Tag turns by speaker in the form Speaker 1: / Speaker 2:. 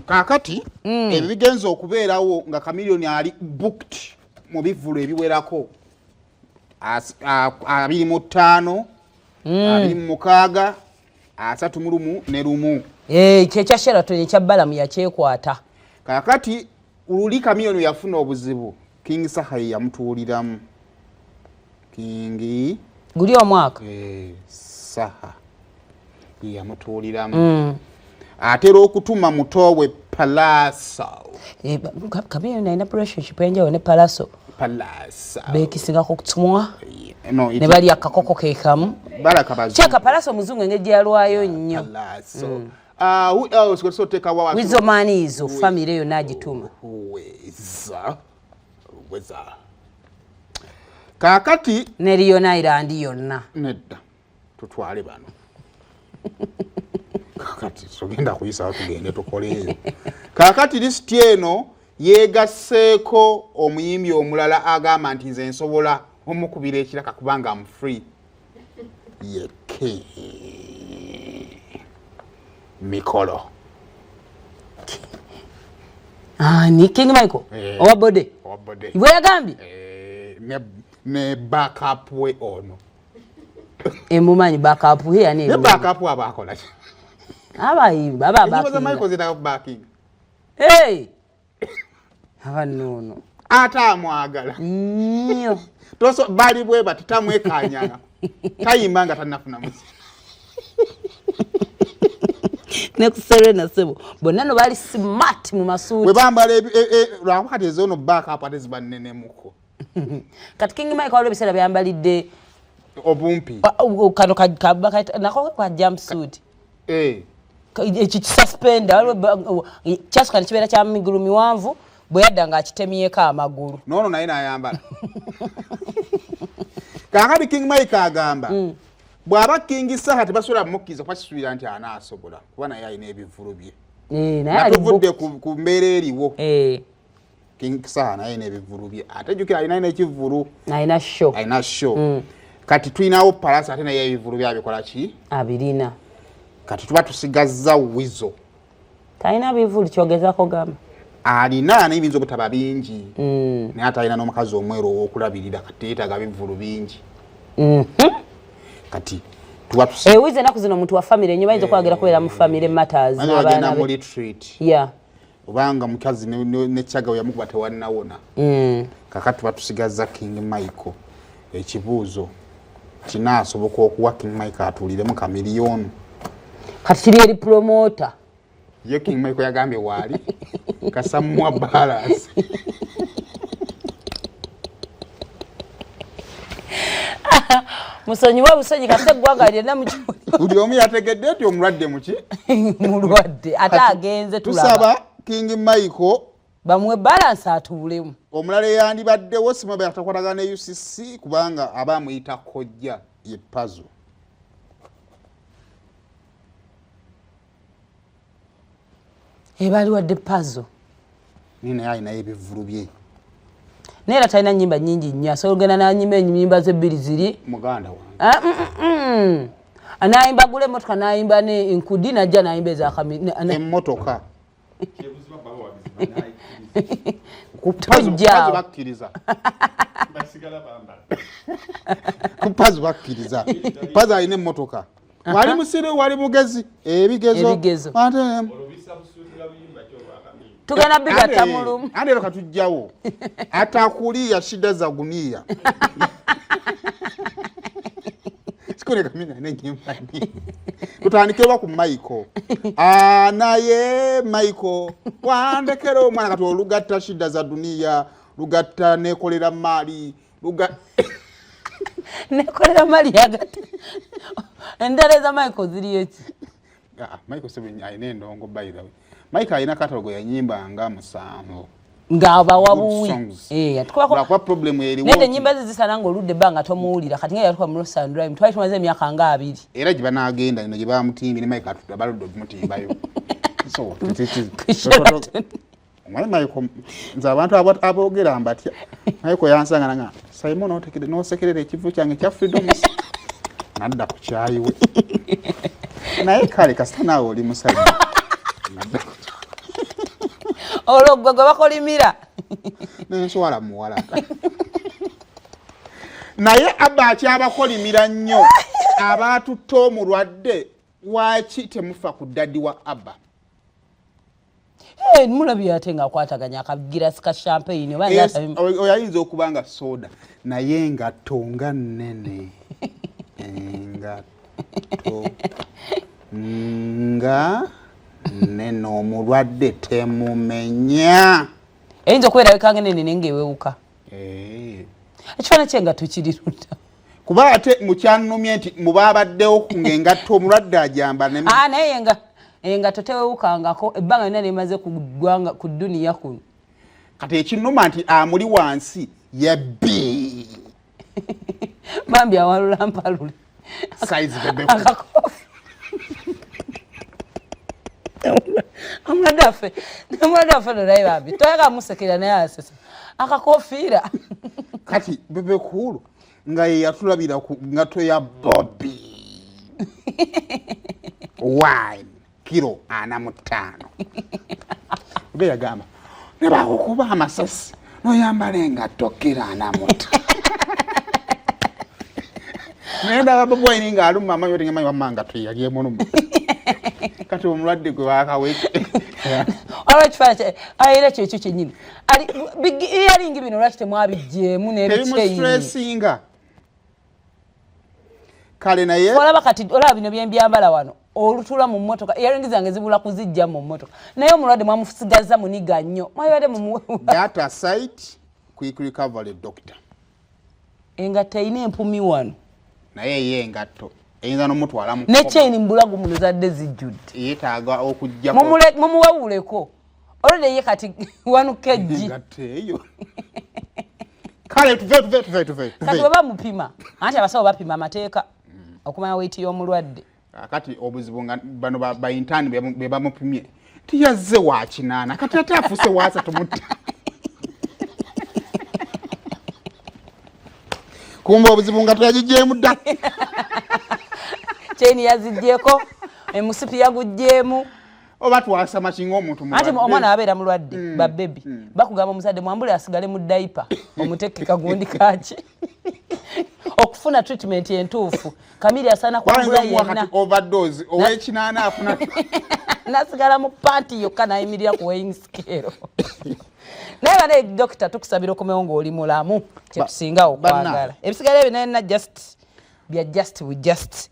Speaker 1: Kaakati ebyo bigenza okubeerawo nga Chameleone ali booked mu bivvulu ebiwerako 25, 26, 31 ne 1.
Speaker 2: Eh, kyekya Sheraton ekya Balamu yakyekwata.
Speaker 1: Kaakati luli Chameleone yafuna obuzibu, King Saha ye yamutuuliramu. King
Speaker 2: guli omwaka
Speaker 1: Saha ye yamutuuliramu. Atera okutuma muto we Pallaso.
Speaker 2: Eh, Chameleone alina relationship enjawulo ne Pallaso.
Speaker 1: Pallaso
Speaker 2: Beekisingako kutumwa
Speaker 1: no,
Speaker 2: ne balya akakoko ke kamu.
Speaker 1: Baraka bazungu.
Speaker 2: Kyeka Pallaso omuzungu engeri gyalwayo nnyo.
Speaker 1: Pallaso. Who else? So take our
Speaker 2: Weasel Manizo, family yonna agituma.
Speaker 1: Weza. Weza. Kaakati
Speaker 2: ne Leone Island yonna.
Speaker 1: Nedda. Tutwale bano. Kaakati tugenda kuyisawo tugende tukoleeyo. Kaakati lisiti eno yeegasseeko omuyimbi omulala agamba nti nze nsobola omukubira ekiraka kubanga am free. Yeke Mikolo.
Speaker 2: Ani? King Michael?
Speaker 1: Eh.
Speaker 2: Owa Bode?
Speaker 1: Owa Bode.
Speaker 2: Bwe yagambye?
Speaker 1: Eh, ne backup we ono.
Speaker 2: Emumanyi backup we yani?
Speaker 1: Ne backup aba akola ki?
Speaker 2: Abayimba aba
Speaker 1: Enyimba za
Speaker 2: backing.
Speaker 1: Michael zitaka backing.
Speaker 2: Hey! Aba nono.
Speaker 1: Ate amwagala.
Speaker 2: Nnyo.
Speaker 1: Toso bali bwe bati tamwekanyanga. Tayimba nga tannafuna muzi.
Speaker 2: Ne ku Serena sebo. Bonna no bali smart mu masuuti.
Speaker 1: Bwe bambala lwakuba kati ez'ono backup ate ziba nnenemuko.
Speaker 2: Kati King Michael waliwo ebiseera byambalidde
Speaker 1: obumpi.
Speaker 2: Kano nako ka jumpsuit.
Speaker 1: Eh.
Speaker 2: Ekyo kisuspender, waliwo kyasooka ne kibeera kya migulu miwanvu, bwe yadda ng'akitemyeko amagulu.
Speaker 1: N'ono naye n'ayambala. Kaakati King Mike agamba, bw'aba King Saha tebasobola kumukkiriza kuba kisuubira nti anaasobola, kuba naye alina ebivvulu bye.
Speaker 2: Eh, naye ali
Speaker 1: Natuvudde
Speaker 2: booked.
Speaker 1: ku mbeera eriwo.
Speaker 2: Eh.
Speaker 1: King Saha naye alina ebivvulu bye. Ate jjukira alina n'ekivvulu.
Speaker 2: Alina show.
Speaker 1: Alina show. Kati tulinawo Pallaso ate naye ebivvulu bye abikola ki?
Speaker 2: Abirina.
Speaker 1: Kati tuba tusigazza Weasel.
Speaker 2: Talina bivvulu kyogezaako gamba.
Speaker 1: Alina naye biyinza obutaba bingi. Naye ate alina n'omukazi omweru ow'okulabirira, kati yeetaaga bivvulu bingi. Kati tuba tusi-
Speaker 2: Eh, Weasel ennaku zino omuntu wa family nnyo, bayinza okwagala kubeera mu family matters
Speaker 1: Bayinza
Speaker 2: n'abaana
Speaker 1: bagenda
Speaker 2: be.
Speaker 1: mu retreat.
Speaker 2: Yeah.
Speaker 1: Obanga mukazi ne Chagga we yamukuba tewannawona. Kakati tuba tusigazza King Michael. Ekibuuzo kinaasoboka okuwa King Michael atuuliremu Chameleone?
Speaker 2: Kati kiri eri promoter.
Speaker 1: Ye King Michael yagambye waali kasamuwa balance.
Speaker 2: Musonyiwe busonyi kasita eggwanga lyonna mu kibuga.
Speaker 1: Buli omu yategedde nti omulwadde muki?
Speaker 2: Mulwadde ate
Speaker 1: Kati
Speaker 2: agenze tulaba.
Speaker 1: Tusaba King Michael
Speaker 2: bamuwe balance atuulemu.
Speaker 1: Omulala eyandibaddewo simabe atakwatagana ne UCC kubanga aba amuyita kojja ye Pazo.
Speaker 2: Ebali wadde Pazo.
Speaker 1: Naye naye alinayo ebivvulu bye.
Speaker 2: Naye era talina nnyimba nnyingi nnyo, asobola okugenda n'anyimba ennyimba ze bbiri ziri.
Speaker 1: Muganda wange.
Speaker 2: N'ayimba gula emmotoka, n'ayimba ne enkudi, n'ajja n'ayimba eza
Speaker 1: Emmotoka. Ku
Speaker 2: Tujja.
Speaker 1: Pazo bakkiriza. Ku Pazo bakkiriza. Pazo alina emmotoka. Wali musiru, wali mugezi. Ebigezo.
Speaker 2: Ebigezo.
Speaker 1: Ate
Speaker 2: Tugenda bigatta mu lumu.
Speaker 1: Ate leka tujjawo. Atakulia shida za gunia. Sikoleka mimi na nyimba ni. Tutandike ku Michael. Naye Michael wandekera omwana kati olugatta shida za dunia, lugatta nekolera mali,
Speaker 2: nekolera mali yagatta. Endala za Michael ziriyo ki?
Speaker 1: Michael Seven alina endongo by the way. Michael alina catalogue ya nyimba nga 7.
Speaker 2: Ng'abawa
Speaker 1: Good
Speaker 2: buwi.
Speaker 1: songs.
Speaker 2: Yatukubako
Speaker 1: Lwakuba problem eriwo
Speaker 2: Naye
Speaker 1: nti
Speaker 2: ennyimba ze zisana ng'oludde ebbanga tomuwulira. Kati nga yatuka mu Ross and Rhyme, twali tumaze emyaka nga 2.
Speaker 1: Era gye banaagenda eno gye bamutimbye ne Michael atudde baludde okumutimbayo. So,
Speaker 2: Sheraton.
Speaker 1: Omanyi Michael, nze abantu aboogera mbatya. Michael yansanga nanga, Simon n'osekerera ekivu kyange kya Freedom. Nadda ku kyayi we. Naye kale kasita naawe oli musajja. Nadda ku kyayi.
Speaker 2: Olwo gwe gwe bakolimira.
Speaker 1: Nenswala muwala. Naye Abba akyabakolimira nnyo abaatutte omulwadde. Waki temufa ku daddy wa Abba?
Speaker 2: Eh, mulabye ate ng'akwataganya akagirasi ka champagne oba
Speaker 1: oyo ayinza okuba nga soda, naye engatto nga nnene, engatto nga nnene, omulwadde temumenya.
Speaker 2: Eyinza okubeera wekanga nene naye ng'ewewuka.
Speaker 1: Eh.
Speaker 2: Ekifaananyi ky'engatto kiri ludda?
Speaker 1: Kuba ate mukyannumye nti mubabaddewo ng'engatto omulwadde ajamba.
Speaker 2: Ah, naye nga engatto tewewukangako ebbanga lyonna nemaze ku ggwanga, ku dduniya kuno.
Speaker 1: Kati ekinnuma nti amuli wansi ye B.
Speaker 2: Bambi awalula mpalule.
Speaker 1: Size bebe.
Speaker 2: Akakofi. Omulwadde waffe no, naye bambi toyagala musekera, naye asesa akakofiira.
Speaker 1: Kati Bebe Cool nga ye yatulabira ku ngatto ya Bobi Wine kiro 45, oba yagamba ne bakukuba amasasi noyambala engatto kiro 45, naye ndaba Bobi Wine ng'aluma amanyi oti ngamanyi wamma ngatto yali emuluma. Kati omulwadde gwe bakaweke.
Speaker 2: Waliwo ekifaananyi era kyekyo kyennyini eyalingi bino, lwaki temwabiggyemu n'ebikyeyini?
Speaker 1: Tebimustressinga kale naye.
Speaker 2: Olaba kati, olaba bino byembyambala wano, olutula mu mmotoka, eyaringi zange zibula kuzijja mu mmotoka, naye omulwadde mwamusigaza muniga nnyo, mwabadde mumuwe.
Speaker 1: That aside, quick recovery, doctor.
Speaker 2: Engatto erina empumi wano.
Speaker 1: Naye ye engatto eyinza nomutwala mu
Speaker 2: ne chain mbulagu muno zadde zijjudde.
Speaker 1: Yeetaaga okujjako.
Speaker 2: Mumuwewuleko olwedde ye kati 1 kg.
Speaker 1: Engatto eyo kale, tuve tuve tuve tuve.
Speaker 2: Kati
Speaker 1: tuve.
Speaker 2: bwe bamupima, anti abasawo bapima amateeka okumanya weight y'omulwadde.
Speaker 1: Kati obuzibu nga bano ba intern be bamupimye, tiyazze wa 80, kati ate afuuse wa 35. Kumba obuzibu nga teyagigyemu dda.
Speaker 2: Chain yaziggyeko, emusipi yaguggyemu.
Speaker 1: Oba twasama kinga omuntu
Speaker 2: Anti
Speaker 1: mulwadde.
Speaker 2: Omwana abeera mulwadde, babebi bakugamba omuzadde mwambule asigale mu diaper, omutekke kagundi kaki okufuna treatment entuufu. Kamiri asaana
Speaker 1: Bayinza
Speaker 2: kwambula
Speaker 1: omuwa
Speaker 2: yenna.
Speaker 1: Kati overdose ow'ekinaana afuna.
Speaker 2: Nasigala mu panti yokka nayimirira ku weighing scale. Naye bane dokita, tukusabira okomewo ng'oli mulamu, kyetusinga okwagala. Ebisigala ebyo nayenna just bya just we just.